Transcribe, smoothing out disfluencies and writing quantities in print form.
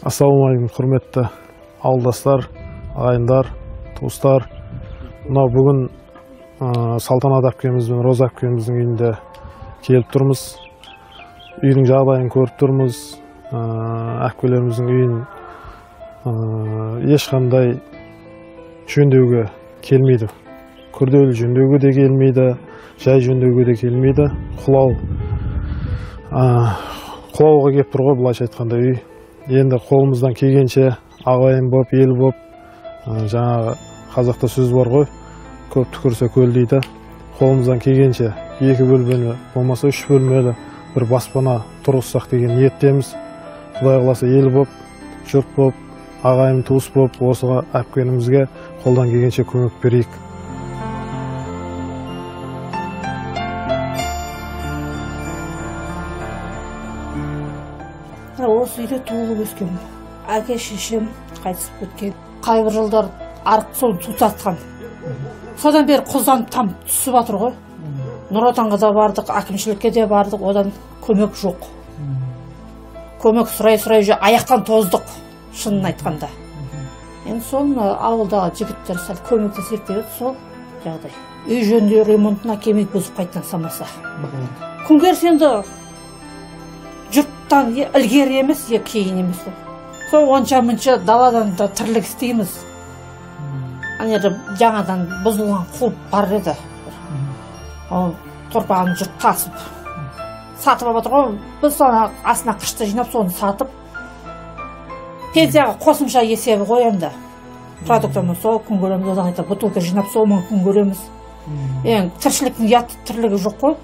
Ассалаумағалейкум, құрметті ауылдастар, ағайындар, туыстар. Мынау бүгін Салтанат әпкеміз бен Роза әпкеміздің үйінде келіп тұрмыз. Үйдің жағдайын көріп тұрмыз. Әпкелеріміздің үйін ешқандай жөндеуге келмейді. Күрделі жөндеуге де келмейді, жай жөндеуге де келмейді. Құлауға келіп тұр ғой, былайша айтқанда үй. Енді қолымыздан келгенше ағайын боп, ел боп, жаңағы қазақта сөз бар ғой, көп түкірсе көл дейді. Қолымыздан келгенше 2 бөлмелі, болмаса 3 бөлмелі бір баспана тұрғызсақ деген ниеттеміз. Құдай қаласа ел боп, жұрт боп, ағайын туыс боп, осыға әпкемізге қолдан келгенше көмек берейік. Осы үйде туылып өскенмін. Әке шешем қайтыс болып кеткен. Қайбір жылдар арық сол су тасыған. Содан бері құздан там түсіп жатыр ғой. Нұр Отанға да бардық, әкімшілікке де бардық, одан көмек жоқ. Көмек сұрай-сұрай уже аяқтан тоздық, шынын айтқанда. Енді сол мына ауылдағы жігіттер сәл көмектесек деп еді, сол жағдай. Үй жөндеу ремонтына келмей бұзып қайтадан самаса. Күнкөріс енді жұрттан ілгері емес, кейін емес ол. Сол онша-мұнша даладан да тірлік істейміз. Ана жерде жаңадан бұзылған клуб бар еді. Ол торпағын жұрт тасып, сатып алып отыр ғой. Біз соны астына қышты жинап, соны сатып, пенсияға қосымша есебі ғой енді. Продуктымыз сол күн көреміз, одан қайта бутылка жинап, сол мың күн көреміз. Енді тіршіліктің ұят тірлігі жоқ қой.